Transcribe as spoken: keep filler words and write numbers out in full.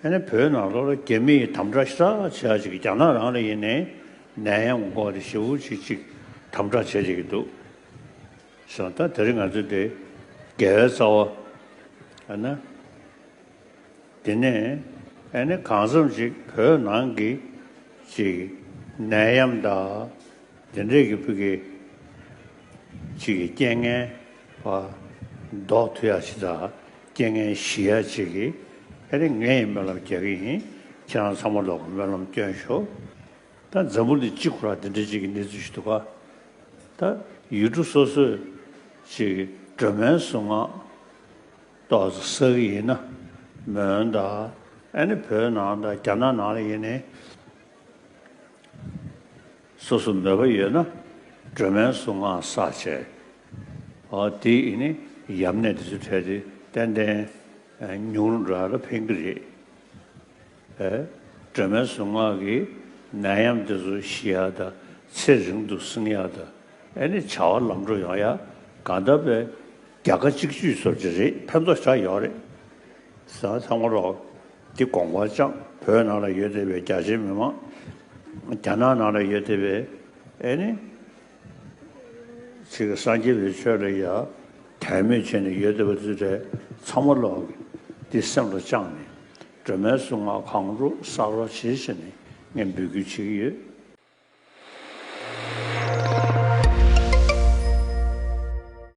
ཨ་ནི་བོད་ནང་ལོགས་ལ་རྒྱ་མིས་དམ་དྲག་ཞེ་དྲག་བྱེད་ཡ་ཅིག་རྒྱ་ནག་རང་ལ་ཡིན་ནའི་ནད་ཡམས་འགོག་དེ་ཞེ་པོ་ཅིག་ཅིག་དམ་དྲག་བྱེད་བསྡད་ཀྱི་འདུག་ཟེར། ད་དེ་རིང་ང་ཚོ་དེ་དགེ་བའི་རྩ་བ་ཨ་ན། དེ་ནས་ཨ་ནི་གང་འཚམ་ཅིག་བོད་ནང་གི་ཅིག་ནད་ཡམས་དང་དེ་འདྲས་ཀྱི་བུ་གི་ཅིག་གི་རྐྱེན་ངན་པ་ཟློག་ཐུབ་ཡ་ཅིག་དང་རྐྱེན་ངན་ཞི་ཡ་ཅིག་གི་ཨ་ནི་ངས་སྨོན་ལམ་རྒྱག་གི་ཡིན། ཁྱེད་རང་ཚང་མ་ལོག་གི་སྨོན་ལམ་སྐྱོན་ཤོག་ད་འཛམ་བུ་གླིང་སྤྱི་ཁོ་ར་དེ་འདྲས་ཅིག་གི་གནས་ཚུལ་ཞིག་འདུག་ག་ད་ཡུལ་གྲུ་སོ་སོས་ཅིག་སྒྲོལ་མའི་གཟུངས་སྔགས་ཏོག་ཙམ་བསགས་ཀྱི་ཡིན་ན་མོན་དང་ཨ་ནི་བོད་ནང་དང་རྒྱ་ནག་ནང་ལ་ཡིན་ནའི་སོ་སོ་མོས་པ་ཡོད་ན་སྒྲོལ་མའི་གཟུངས་སྔགས་བསགས་བྱས། ཨོ་དེ་ཡིན་ནི་ཡམས་ནད་དེ་ཚོ་འཕྲལ་དུ་ཏན་ཏན་ཉུང་རུ་འགྲོ་ཡ་ལ་ཕན་གྱི་རེད། ཨེ། སྒྲོལ་མའི་གཟུངས་སྔགས་ཀྱིས་ནད་ཡམས་དེ་ཚོ་ཞི་ཡག་དང་ཚེ་རིང་དུ་བསྲིང་ཡག་དང་ཨེ་ནི་བྱ་བ་ལམ་འགྲོ་ཡོང་ཡག་གང་ལྟར་པའི་རྒྱལ་ཁ་གཅིག་གཅོད་བཟོ་གི་རེད། ཕན་ཐོགས་ཆགས་ཡོད་རེད། ཟ་ཚང་མ་རོགས་འདི་དགོངས་པ་བཅངས། བོད་ནང་ལ་ཡོད་བསྡད་པའི་རྒྱ་ཆེའི་མི་མང་རྒྱ་ནག་ནང་ལ་ཡོད་བསྡད་པའི་ཨེ་ནི། ཚིག་སངས་རྒྱས་པའི་ཆོས་ལ་ཡང་དད་མོས་བྱས་ནས་ཡོད་བསྡད་པ་དེ་ཚོ་ཚང་མ་ལོག་འདི་སེམས་ལ་བཅངས་ནས་སྒྲོལ་མའི་གཟུངས་སྔགས་གང་རུང་བསགས་རོགས་བྱེད་ཟེར་ནས་ངས་འབོད་སྐུལ་བྱེད་ཀྱི་ཡོད།